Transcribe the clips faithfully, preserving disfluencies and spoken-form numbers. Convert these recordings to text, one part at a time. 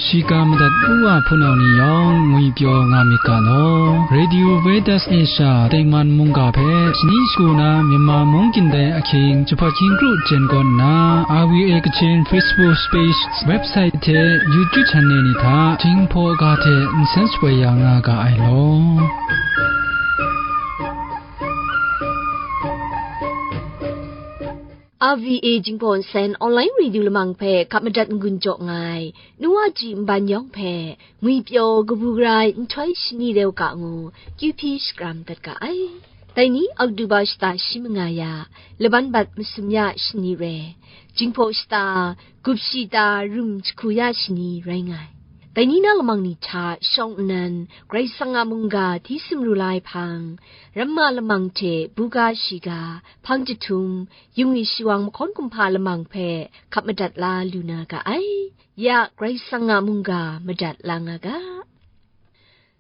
Shiga madat u wa hpunau ni yawng ngwi pyaw nga myit ga law. Radio Vedas Asia tengman mungga hpe shani shagu na Myanmar mung gindai ahkying jahpat hkying kru jen kawn nna, R V A Kachin Facebook page, website hte YouTube channel ni hta Jinghpaw ga hte nsen shapoi ya nga ga ai law. R V A Jinghpaw Nsen Online Radio Lamang hpe hkap madat n-gun jaw nga ai, nu wa ji nban yawng hpe, ngwi pyaw kabu gara ai nhtoi shani reu ga ngu, kyu hpyi shakram dat ga ai. Dai ni, Oktoba shata shi manga ya, laban bat masum ya shani re, Jinghpaw shata, gup shi ta rum jahku ya shani rai nga ai. Dai ni na lamang ni hta shawng nnan, Karai Kasang a mungga hti sumru la ai hpang, ramma lamang hte buga shiga, hpang jahtum, yungwi shawang mahkawn kumhpa lamang hpe hkap madat la lu na ga ai. Ya Karai Kasang a mungga madat la nga ga.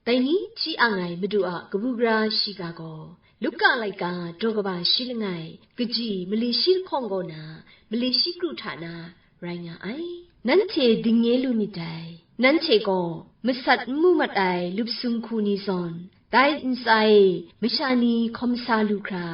Dai ni hti ang ai Madu a kabu gara shiga gaw, Luka laika daw kaba shi langai, kaji mali shi lahkawng kaw na, mali shi kru hta na, rai nga ai. Nanhte dingnye lu myit dai. Nanhte gaw masat n mu mat ai lup sung hku ni zawn, dai ntsa e masha ni hkawm sa lu hkra,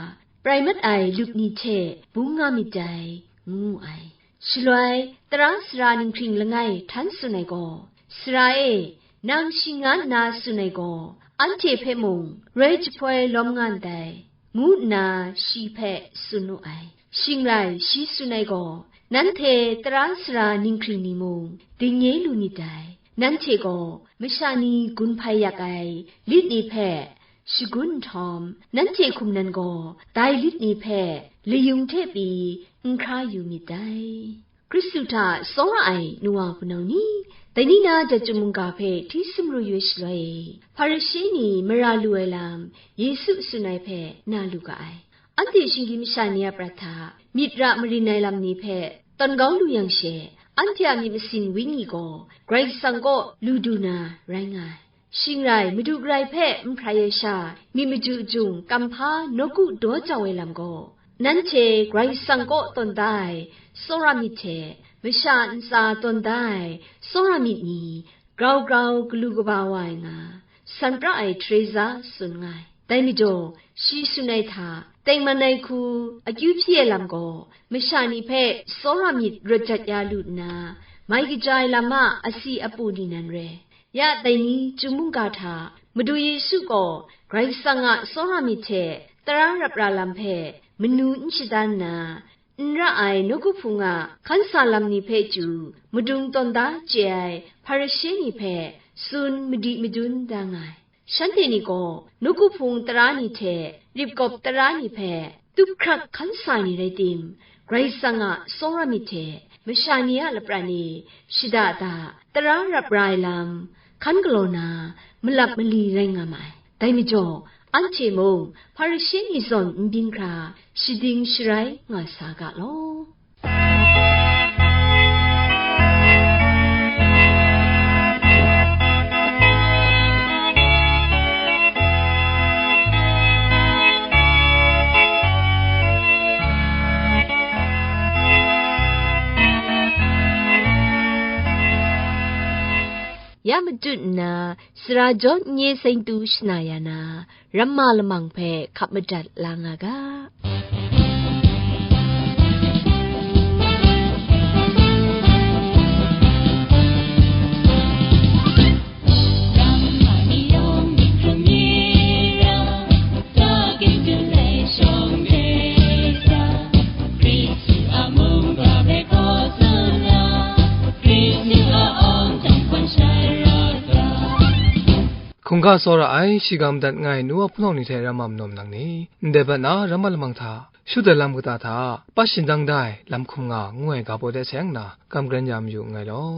prai mat ai lup ni hte bung nga myit dai, ngu ai. Shaloi, tara sara ninghkring langai htan tsun ai gaw, "Sara e, nang shing nga nna tsun ai gaw, anhte hpe mung roi jahpoi lawm nga ndai," ngu nna shi hpe tsun wu ai. Shing rai, shi tsun ai gaw, "Nanhte tara sara ninghkring ni mung dingnye lu myit dai. Nanhte gaw masha ni gun hpai yak ai lit ni hpe shagun nhtawm, nanhte hkum nan gaw dai lit ni hpe layung hte pyi n hkra yu myit dai." Hkristu hta tsawra ai nu wa hpunau ni, dai ni na dachyum mungga hpe hti sumru yu ai shaloi e, Hparishe ni mara lu ai lam Yesu tsun ai hpe na lu ga ai. Anhte shinggyim masha ni a prat hta myit ra marin ai lam ni hpe tawn kau lu yang she, anhte a myit masin wenyi gaw Karai Kasang kaw lu du na rai nga ai. Shing rai, Madu garai hpe n hprai ai sha, myit maju jung kamhpa nawku daw jau ai lam gaw, nanhte Karai Kasang kaw tawn da ai tsawra myit hte masha ntsa tawn da ai tsawra myit ni grau grau galu kaba wa ai nga, san pra ai Teresa tsun nga ai. Dai majaw, shi tsun ai hta tengman ai hku akyu hpyi ai lam gaw, masha ni hpe tsawra myit rawt jat ya lu nna, mai kaja ai lam a asi apu ni nan re. Ya dai ni chyum mungga hta Madu Yesu gaw Karai Kasang a tsawra myit hte tara rap ra lam hpe manu n shadan nna, n ra ai nawku hpung a hkan sa lam ni hpe chyu madung tawn da chye ai Hparishe ni hpe tsun madi madun da nga ai. Shanhte ni gaw nawku hpung tara ni hte rip kawp tara ni hpe tup hkrak hkan sa ni rai tim, Karai Kasang a tsawra myit hte masha ni a lapran e shada da tara rap ra ai lam hkan galaw na malap mali rai nga ma ai. Dai majaw, anhte mung Hparishe ni zawn n byin hkra, shading sharai nga sa ga law. Ya matut nna, sara jaw n ye seng tu shana ya na, ramma lamang hpe hkap madat la nga ga. Hkungga tsawra ai, shiga madat nga ai nu wa hpunau ni hte ramma manaw manang ni, ndai bat na ramma lamang hta, shut ai lam kata hta, pat shindang da ai lam hkum nga ngu ai ga baw de seng nna, kam karen ya mayu nngai law.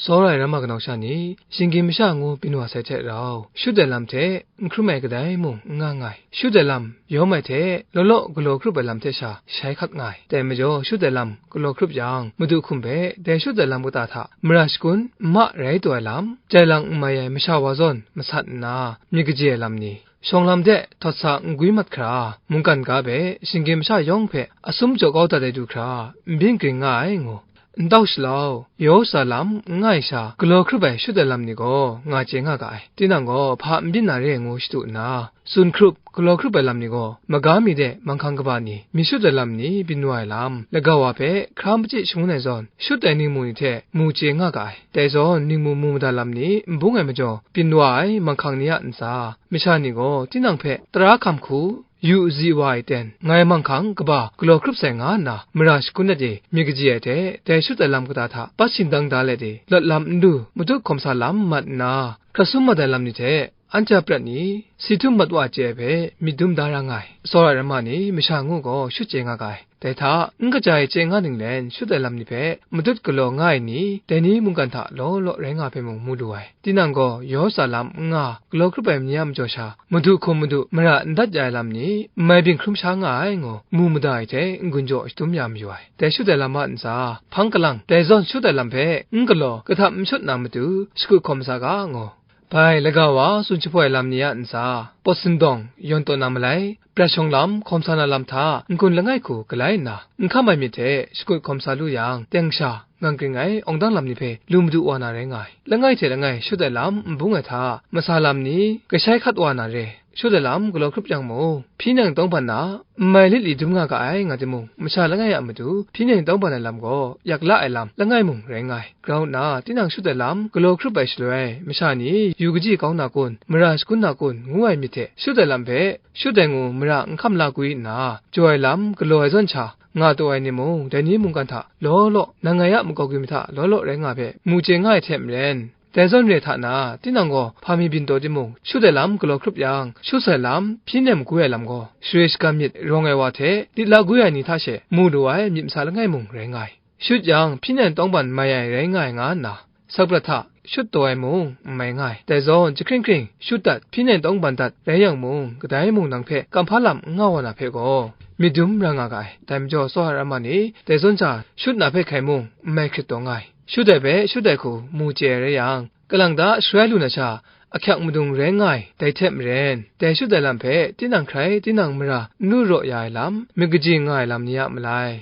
Tsawra ai ramma kanau sha ni, shinggyim masha ngu byin wa sai hte rau, shut ai lam hte n hkrum ai kadai mung n nga nngai. Shut ai lam yawm ai hte law law galaw hkrup ai lam hte sha shai hkat nga ai. Dai majaw, shut ai lam galaw hkrup yang, Madu hkum hpe dai shut ai lam kata hta mara shagun n ma rai taw ai lam, jai lang n mai ai masha wa zawn masat nna, myit kaji ai lam ni, shawng lam de htawt sa n gwi mat hkra, mungkan ga hpe shinggyim masha yawng hpe asum jaw kau dat ai du hkra, n byin gring nga ai ngu, N tau shalau, Yerusalem n nga ai sha, galaw hkrup ai shut ai lam ni gaw nga chye nga ga ai. Tinang gaw hpa n byin na re ai ngu shadu nna, tsun hkrup, galaw hkrup ai lam ni gaw maga mi de manghkang kaba ni, myit shut ai lam ni byin wa ai lam, lagawa hpe hkra machyi shangun ai zawn, shut ai ningmu ni hte mu chye nga ga ai. Dai zawn ningmu mu mada lam ni n bung ai majaw, byin wa ai manghkang ni a ntsa, masha ni gaw tinang hpe tara hkam hku, yu zi wa ai ten, ngai manghkang kaba galaw hkrup sai nga nna, mara shagun dat e myit kaji ai hte, dai shut ai lam kata hta bat shingdang da let e, lawt lam n lu, matut hkawm sa lam mat nna, hkra sum mat ai lam ni hte, anhte a prat ni, si htum mat wa chye ai hpe myit dum da ra nga ai. Tsawra ai ramma ni masha ngu gaw shut chye nga ga ai. Dai hta, n kaja ai chye nga ninglen shut ai lam ni hpe matut galaw nga ai ni, dai ni mungkan hta law law rai nga ai hpe mung mu lu ai. Tinang gaw Yerusalem n nga, galaw hkrup ai ni a majaw sha, madu hkum madu mara n dat ya ai lam ni, n mai byin hkrum sha nga ai ngu, mu mada ai hte n-gun jaw shadum ya mayu ai. Dai shut ai lam a ntsa, hpang kalang, dai zawn shut ai lam hpe n galaw, kahtap n shut na matu, shakut hkawm sa ga ngu. Bai laga wa tsun jahpawt ai lam ni a ntsa, pawt sindawng, yawn taw na malai, prat shawng lam, hkawm sa na lam hta n-gun langai hku galai nna, n hkam ai myit hte shakut hkawm sa lu yang, teng sha, ngang kring ai awng dang lam ni hpe lu madu wa na rai nga ai. Langai hte langai shut ai lam n bung ai hta, masa lam ni kashai hkat wa na re. Shut ai lam galaw hkrup yang mung, hpyi neng tawngban na n mai lit li dum nga ga ai, nga timung, masha langai a matu hpyi neng tawngban ai lam gaw yak la ai lam langai mung rai nga ai. Grau nna, tinang shut ai lam galaw hkrup ai shaloi, masha ni yu kaji kau na kun, mara shagun na kun, ngu ai myit hte, shut ai lam hpe shut ai ngu mara n hkam la kui nna, jaw ai lam galaw ai zawn sha, nga taw ai ni mung, dai ni mungkan hta law law, nang ngai a makau gwi mahta law law rai nga hpe mu chye nga ai hte maren, dai zawn re hta na, tinang gaw hpa mi byin taw timung, shut ai lam galaw hkrup yang, shut sai lam hpyi nem gwi ai lam gaw, share shagan myit rawng ai wa hte lit la gwi ai ni hta she mu lu ai myit masa langai mung rai nga ai. Shut yang, hpyi nem tawngban mai ai rai nga ai nga nna, sakprat hta shut taw ai mung n mai nga ai. Dai zawn, jahkring hkring shut dat, hpyi nem tawngban dat rai yang mung, kadai mung nang hpe kamhpa lam n nga wa na hpe gaw, myit dum ra nga ga ai. Dai majaw, tsawra ai ramma ni dai zawn sha shut na hpe hkai mung, n mai hkrit taw nga ai. Shut ai hpe shut ai hku mu chye ai rai yang, kalang ta sharai lu na sha, ahkyak madung rai nga ai. Dai hte maren, dai shut ai lam hpe tinang hkrai tinang mara n lu raw ya ai lam, myit kaji nga ai lam ni a malai,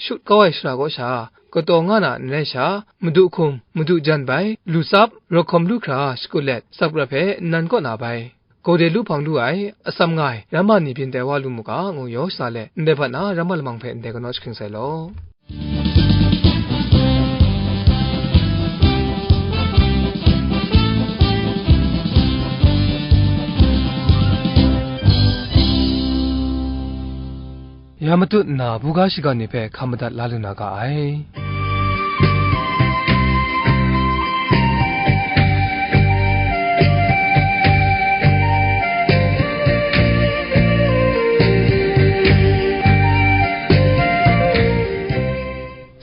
shut kau ai shara kaw sha, kataw nga na n rai sha, madu hkum, madu jan bai, lu tsap, rawt hkawm lu hkra shakut let, sakprat hpe nnan kaw na bai, gawde lu hpang lu ai, atsam nga ai, ramma ni byin tai wa lu mu ga, ngu yaw sha let, ndai bat na ramma lamang hpe ndai kanaw jahkring sai law. Ya matut nna, buga shiga ni hpe hkam madat la lu na ga ai.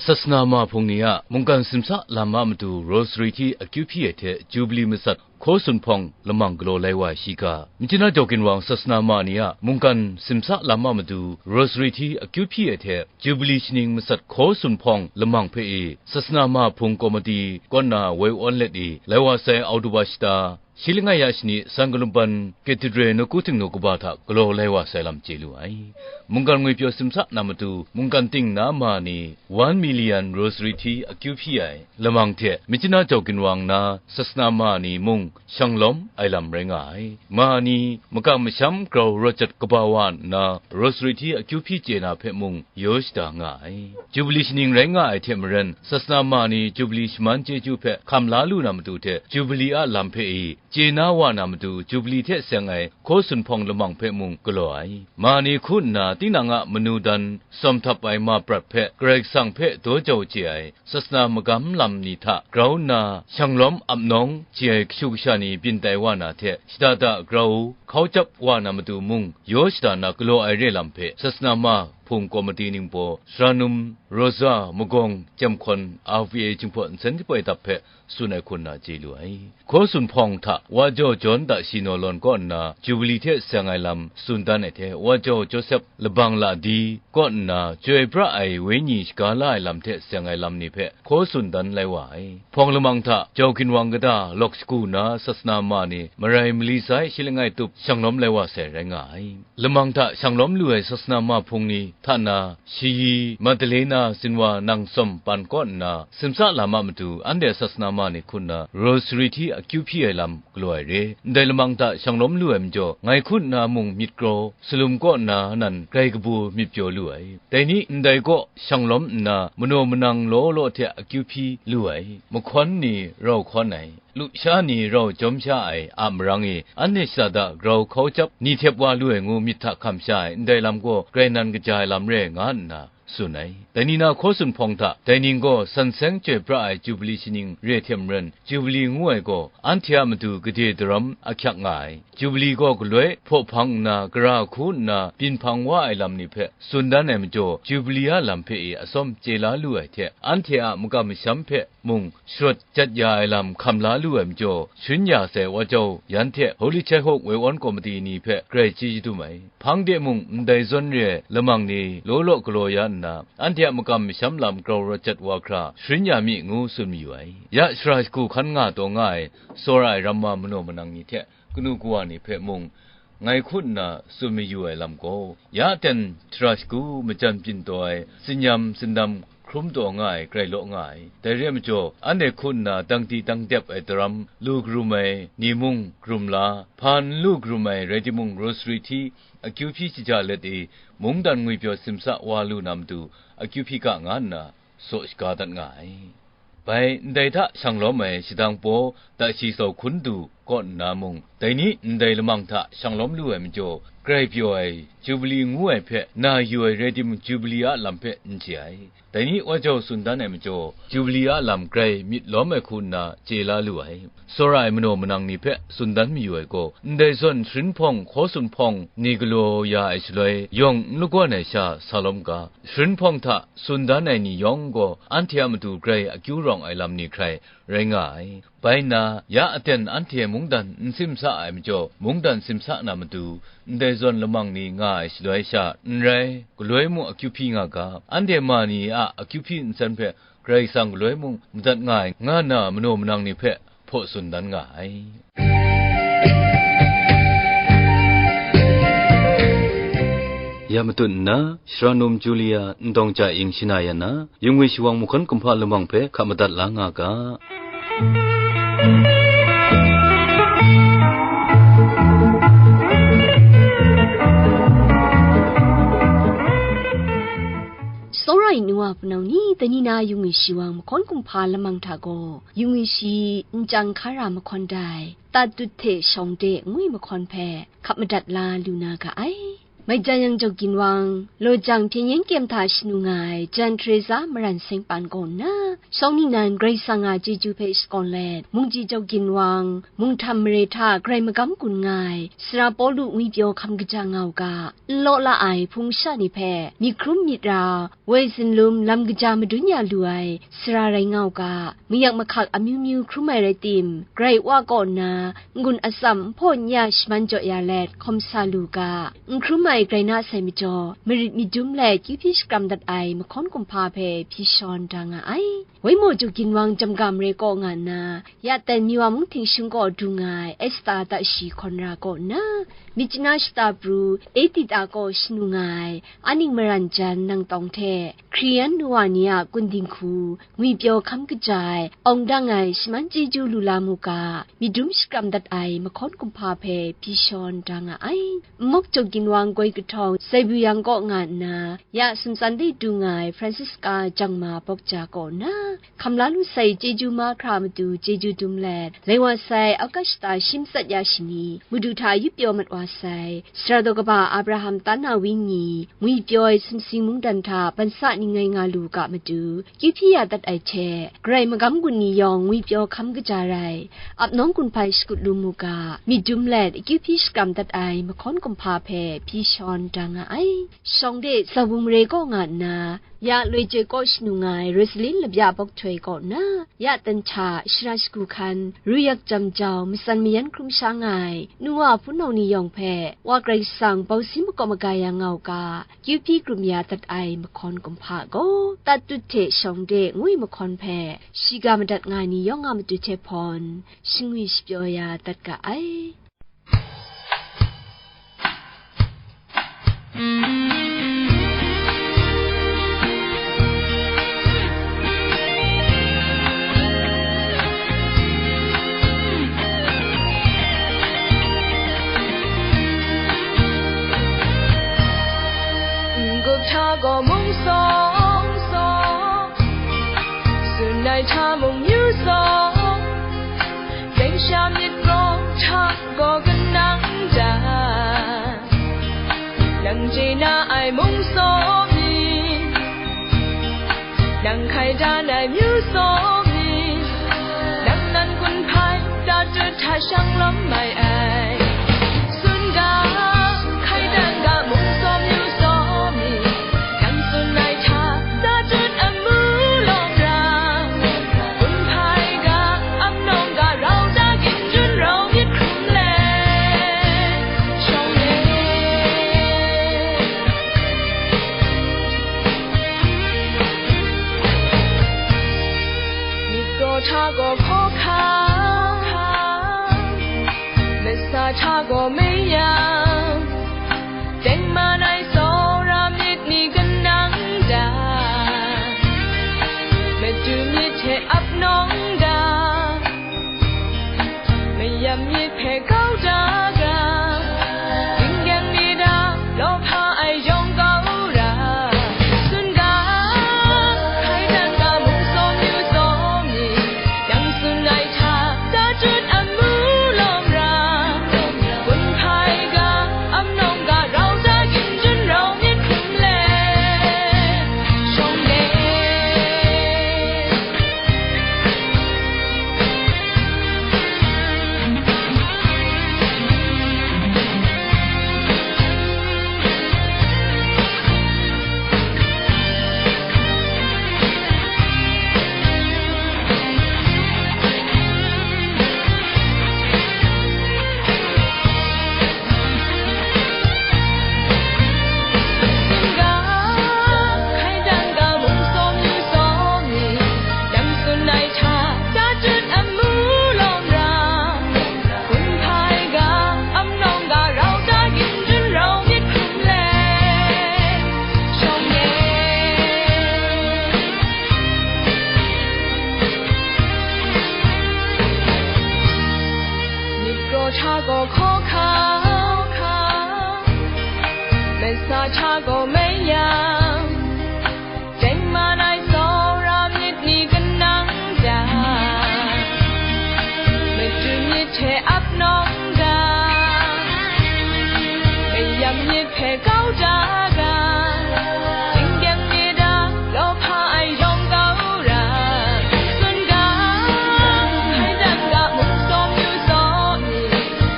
Sasana ma hpung ni a mungkan simsa lam a matu rosary hti akyu hpyi ai hte Jubili matsat hkaw sunhpawng lamang galaw lai wa ai shi ga, Myitkyina Jawkin Wang Sasana ma ni a mungkan simsa lam a matu rosary hti akyu hpyi ai hte Jubili shaning matsat hkaw sunhpawng lamang hpe e, Sasana ma hpung komiti kaw nna woi awn let e, lai wa sai Oktoba shata, shi langai ya shani San Kalumpan Cathedral nawku htingnu kaba hta galaw lai wa sai lam chye lu ai. Mungkan ngwi pyaw simsa na matu, mungkan ting na ma ni, one million rosary hti akyu hpyi ai lamang hte, Myitkyina Jawkin Wang na Sasana ma ni mung shang lawm ai lam rai nga ai. Ma ni makam masham grau rawt jat kaba wa nna, rosary hti akyu hpyi chye na hpe mung yaw shada nga ai. Jubili shaning rai nga ai hte maren, Sasana ma ni Jubili shaman chyeju hpe hkam la lu na matu hte, Jubili a lam hpe e, chye na wa na matu, Jubili hte seng ai hkaw sunhpawng lamang hpe mung galaw ai. Ma ni hku nna, tinang a manu dan tsawm htap ai ma prat hpe, Karai Kasang hpe daw jau chye ai, Sasana magam lam ni hta grau nna, shang lawm ap nawng chye ai kashu kasha ni byin tai wa na hte, shada da grau hkau jap wa na matu mung, yaw shada na galaw ai re lam hpe, Sasana ma hpung komiti ningbaw, Saranum Rosa Magawng Chyamhkawn R V A Jinghpaw Nsen Jahpoi Dap hpe tsun ai hku nna chye lu ai. Hkaw sunhpawng hta Wa Jaw Jawn Dashi Naw Lawn kaw nna Jubili hte seng ai lam tsun dan ai hte, Wa Jaw Josep Labang Ladi kaw nna Chyoi Pra Ai Wenyi shaga la ai lam hte seng ai lam ni hpe hkaw tsun dan lai wa ai. Hpawng lamang hta Jawkin Wang kata lawk shagu na Sasana ma ni marai mali sai shi langai tup shang lawm lai wa sai rai nga ai. Lamang hta shang lawm lu ai Sasana ma hpung ni hta na, shayi Madalena zinwa nang tsawm pan kaw nna, simsa lam a matu anhte sasana ma ni hku nna rosari hti akyu hpyi ai lam galaw ai re. Ndai lamang hta shanglawm lu ai majaw, ngai hku nna mung myit kraw, salum kaw nna nan grai kabu myit pyaw lu ai. Dai ni ndai kaw shanglawm nna, manaw manang law law hte akyu hpyi lu ai. Mahkawn ni rau hkawn ai, lusha ni rau jawm sha ai a marang e, anhte shada da grau hkau jap, ni htep wa lu ai ngu myit hta hkam sha ai ndai lam gaw, grai nan kaja ai lam re nga nna tsun ai. Dai ni na hkaw tsun hpawng hta, dai ning gaw san seng chyoi pra ai Jubili shaning re hte maren, Jubili ngu ai gaw, anhte a matu gade daram ahkyak nga ai. Jubili gaw galoi hpaw hpang nna, gara hku nna, byin hpang wa ai lam ni hpe tsun dan ai majaw, Jubili a lam hpe e atsawm chye la lu ai hte, anhte a makam masham hpe mung sharawt jat ya ai lam hkam la lu ai majaw, sharin ya sai Wa Jau yan hte Holy Church Hawk Woi Awn Komiti ni hpe grai chyeju dum ai. Hpang de mung ndai zawn re ai lamang ni law law galaw ya nna, anhte a makam masham lam grau rawt jat wa hkra sharin ya mi, ngu tsun mayu ai. Ya shara shagu hkan nga taw nga ai, tsawra ai ramma manaw manang ni hte kanu kawa ni hpe mung, ngai hku nna tsun mayu ai lam gaw, ya ten shara shagu majan byin taw ai, tsinyam tsindam hkrum taw nga ai, grai law nga ai. Dai re ai majaw, anhte hku nna dangti dangdep ai daram lu karum ai ni mung karum la, hpa n lu karum ai rai timung, rosari hti akyu hpyi shaja let i, mungdan ngwipyaw simsa wa lu na matu akyu hpyi ga nga nna saw shaga dat nga ai. Bai ndai hta shanglawm ai shadang paw, dashi sau hkun du kaw nna mung, dai ni ndai lamang hta shanglawm lu ai majaw, grai pyaw ai Jubili ngu ai hpe na yu ai rai timung, Jubili a lam hpe n chye ai. Dai ni Wa Jau tsun dan ai majaw, Jubili a lam grai myit lawm ai hku nna chye la lu ai. Tsawra ai manaw manang ni hpe tsun dan mayu ai gaw, ndai zawn sharin hpawng, hkaw tsun hpawng ni galaw ya ai shaloi, yawng n lagawn ai sha sa lawm ga. Sharin hpawng hta tsun dan ai ni yawng gaw, anhte a matu grai akyu rawng ai lam ni hkrai rai nga ai. Bai nna, ya aten anhte mungdan n simsa ai majaw, mungdan simsa na matu, ndai zawn lamang ni nga ai shaloi sha n rai, galoi mung akyu hpyi nga ga, anhte ma ni a akyu hpyi nsen hpe Karai Kasang galoi mung madat nga ai, nga nna manaw manang ni hpe hpaw tsun dan nga ai. Ya matut nna, Sara Num Julia Ndawng Ja Ing shana yan na, Yungwi Shawang mahkawn kumhpa lamang hpe hkap madat la nga ga. Tsawra ai nu wa hpunau ni, dai ni na Yungwi Shawang mahkawn kumhpa lamang hta gaw, Yungwi shi n chyang hkara mahkawn dai, Tatut hte Shawng de ngu ai mahkawn hpe hkap madat la lu na ga ai. Mai jan yang Jau Ginwang, Lojang Hpyen Yen Kyem hta shanu nga ai Jan Teresa Maran Seng Pan kaw nna, shawng ningnan Karai Kasang a chyeju hpe shakawn let, Mungji Jau Ginwang, Munghtam mare hta grai magam gun nga ai Sara Pawlu ngwipyaw hkam kaja nga u ga, n law la ai hpung sha ni hpe myit hkrum myit ra, woi zinlum lam kaja madun ya lu ai sara rai nga u ga, mayak mahkak amyu myu hkrum ai rai tim, Karai Wa kaw nna n-gun atsam n hpaw n ya shaman jaw ya let hkawm sa lu ga, n hkrum ai grai na sai majaw, marit myit dum let kyu hpyi shakram dat ai mahkawn kumhpa hpe hpyi shawn da nga ai. Waimaw Jau Ginwang Jamga mare kaw nga nna, ya ten Miwa mung htingshung kaw du nga ai Esta hta shi hkawn ra kaw nna, myit chana shata pru Etita kaw shanu nga ai Aning Maran Jan Nang Tawng hte, Hkriyan nu wa ni a kun dinghku, ngwipyaw hkam kaja ai, awng dang ai shaman chyeju lu la mu ga, myit dum shakram dat ai mahkawn kumhpa hpe hpyi shawn da nga ai. Nmawk Jau Ginwang Goi Kahtawng Saibu Yang kaw nga nna, ya sumtsan de du nga ai Francisca Jangma Bawkja kaw nna, hkam la lu sai chyeju mahkra matu chyeju dum let, lai wa sai Augusta shi matsat ya shani, madu hta yup pyaw mat wa sai, Sara daw kaba Abraham Tana Winyi, ngwipyaw ai sumsing mungdan hta bansa ning ngai nga lu ga matu, kyu hpyi ya dat ai hte, Karai magam gun ni yawng ngwipyaw hkam kaja rai, ap nawng gun hpai shakut lu mu ga, myit dum let, kyu hpyi shakram dat ai mahkawn kumhpa hpe hpyi shawn da nga ai. Shawng de Zabu mare kaw nga nna, ya loi chyoi kaw shanu nga ai Rosalin Labya Bawk Htoi kaw nna, ya ten hta shara shagu hkan, ruyak jam jau, matsan mayan hkrum sha nga ai, nu wa hpunau ni yawng hpe, Wa Karai Kasang bausi makawp maga ya nga u ga, kyu hpyi krum ya dat ai mahkawn kumhpa gaw, Tatut hte Shawng de ngu ai mahkawn hpe, shiga madat nga ai ni yawng a matu hte hpawn, shangwi shapyaw ya dat ga ai. Ai hta mung myu saw, deng sha myit gaw hta gaw kanang da. Nang chye na ai mung saw mi, nang hkai dan ai myu saw mi, nang nan kun hpai da tut hta shang lawm mai ai. Sun ga, hkai dan ga mung saw myu saw mi, nang tsun ai hta, da tut amu lawm ra, kun hpai ga, ap nawng ga, rau da gin jun rau myit hkrum le, shawng le. Myit gaw hta gaw hkawhkam, masa hta gaw mayam, tengman ai tsawra myit ni kanang da, madu myit hte ap nawng da, mayam myit hpe kau da ga, gingyang myit a lawhpa ai yawng kau ra, sun ga, hkai dan ga mung saw myu saw mi, nang tsun ai hta, da jut amu lawm ra, kun hpai ga, ap nawng ga, rau da gin jun rau myit hkrum le, shawng le. Myit gaw hta gaw hkawhkam, masa hta gaw mayam, tengman ai tsawra myit ni kanang da, madu myit hte ap nawng da, mayam myit hpe kau da ga, gingyang myit a lawhpa ai yawng kau ra, sun ga, hkai dan ga mung saw myu saw mi,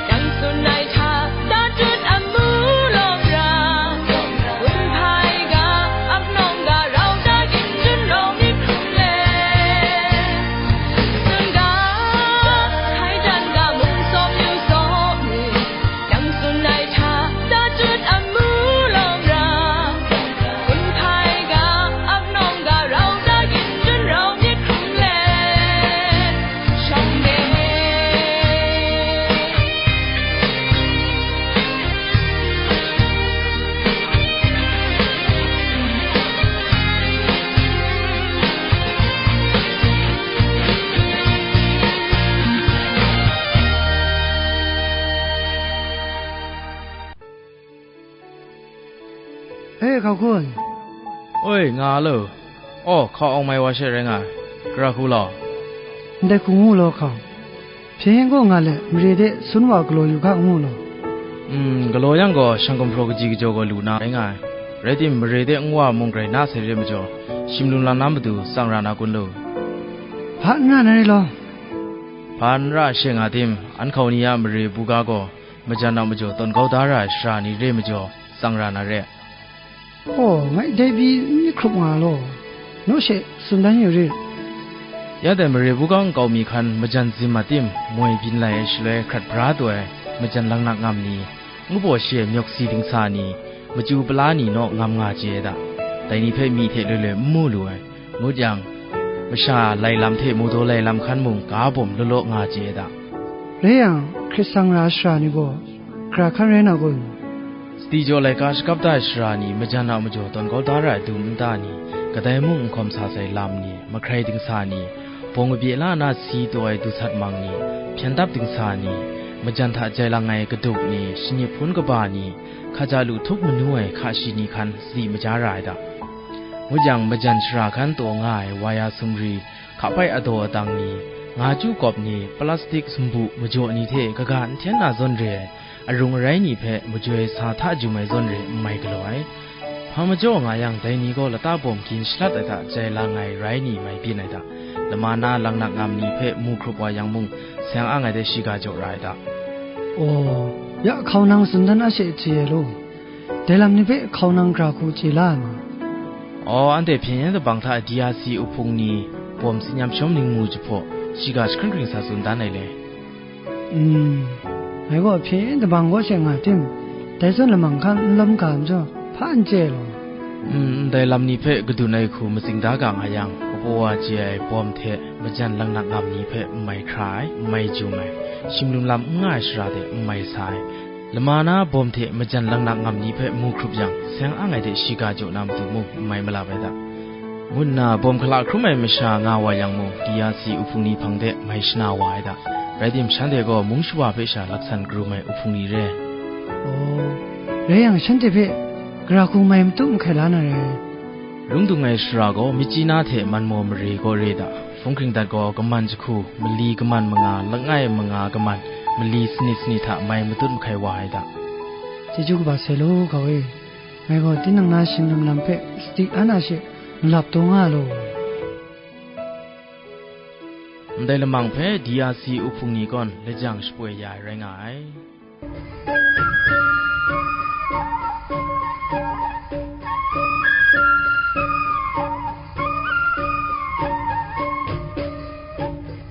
nang tsun ai hta, da jut amu lawm ra, kun hpai ga, ap nawng ga, rau da gin jun rau myit hkrum le, sun ga, hkai dan ga mung saw myu saw mi, nang tsun ai hta, da jut amu lawm ra, kun hpai ga, ap nawng ga, rau da gin jun rau myit hkrum le, shawng le. E, hkau hku ai. Oi, nga a lo. Aw, hkau awng mai wa she rai nga ai. Gara hku law. Ndai hku ngu law, hkau. Hpyen yen kaw nga let, mare de sun wa galaw yu hka ngu law. Mm, galaw yang gaw, shang gumhpraw kaji kajaw gaw lu na rai nga ai. Rai tim, mare de nwa mung grai na sai re majaw, shim lung lang na matu tsang ra na kun lu? Hpa n ra na re law. Hpa n ra she nga tim, an hkau ni a mare buga gaw, majan a majaw tawn kau da ra ai shara ni re majaw, tsang ra na re. Aw, ngai dai pyi n myit hkrup nga law, naw she tsun dan yu rit. Ya dai mare buga nkau mi hkan majan zim a tim, moi byin lai ai shaloi hkrat bra taw ai, majan laknak ngam ni, ngu baw shi ai myawk si dingsa ni, machyu pala ni naw ngam nga chye ai da. Dai ni hpe myi hte loi loi n mu lu ai. Ngut yang, masha lai lam hte mawdaw lai lam hkan mung ga bawm law law nga chye ai da. Rai yang, hkrit tsang ra ai shara ni gaw, gara hkan rai na kun? Sadi jaw laika shakap da ai shara ni majan a majaw tawn kau da ra ai dum nta ni, kadai mung n hkawm sa sai lam ni, mahkrai dingsa ni, bawng kabye la na si taw ai dusat mang ni, hpyen dap dingsa ni, majan hta jai lang ai kaduk ni, shanip hpun kaba ni, hkaja lu htup manu ai hka shi ni hkan sadi maja ra ai da. Ngut yang, majan shara hkan taw nga ai wa ya sumri, hkapai adaw adang ni, nga chyu kawp ni, plastik sumbu majaw ni hte kaga n hten na zawn re ai, arung arai ni hpe majoi sa hta jum ai zawn re n mai galaw ai. Hpa majaw nga yang, dai ni gaw lata bawm gin shalat ai hta jai lang ai rai ni mai byin ai hta, lama na langnak ngam ni hpe mu hkrup wa yang mung, seng ang ai de shiga jaw ra ai hta. Aw, ya hkau nang tsun dan a she chye ai law, dai lam ni hpe hkau nang gara hku chye la ai ma? Aw, anhte hpyen yen dabang hta D R C uhpung ni bawm tsin yam shawm ningmu jahpaw, shiga jahkring hkring sa tsun dan ai le. Mm, ngai gaw hpyen yen dabang kaw she nga tim, dai zawn lamang hkan n lawm ga majaw, hpa n chye law. Mm, ndai lam ni hpe kadun ai hku matsing da ga nga yang, kapaw wa chye ai bawm hte majan langnak ngam ni hpe n mai hkra ai, n mai jum ai, shimlum lam n nga ai shara de n mai sa ai, lama na bawm hte majan langnak ngam ni hpe mu hkrup yang, seng ang ai de shiga jaw na matu mung n mai malap ai hta, ngu nna bawm hkala hkrum ai masha nga wa yang mung, D R C uhpung ni hpang de mai shana wa ai hta. Rai tim, shanhte gaw mung shawa hpe sha laksan karum ai uhpung ni re. Aw, rai yang, shanhte hpe gara hku mai matum hkai la na re. Lung dung ai shara gaw Myitkyina hte Manmaw mare gaw re da, hpung hkring dat gaw kaman jahku, mali kaman manga, langai manga kaman, mali sanit sanit hta mai matut mahkai wa ai da. Chyeju kaba sai law, hkau e, ngai gaw tinang na shingdum lam hpe sadi an a she malap taw nga law. Ndai lamang hpe D R C uhpung ni gawn lajang shapoi ya ai rai nga ai.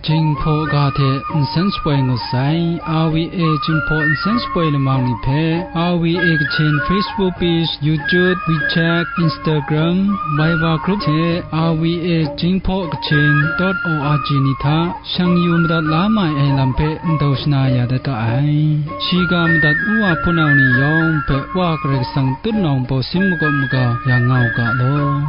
Jinghpaw ga hte nsen shapoi ngut sai, R V A Jinghpaw nsen shapoi lamang ni hpe, R V A Kachin Facebook page, YouTube, WeChat, Instagram, Viber group hte R V A Jinghpaw Kachin dot O R G ni hta shang yu madat la mai ai lam hpe ndau shana ya dat ga ai. Shiga madat u wa hpunau ni yawng hpe Wa Karai Kasang tutnawng baw sin makawp maga ya nga u ga law.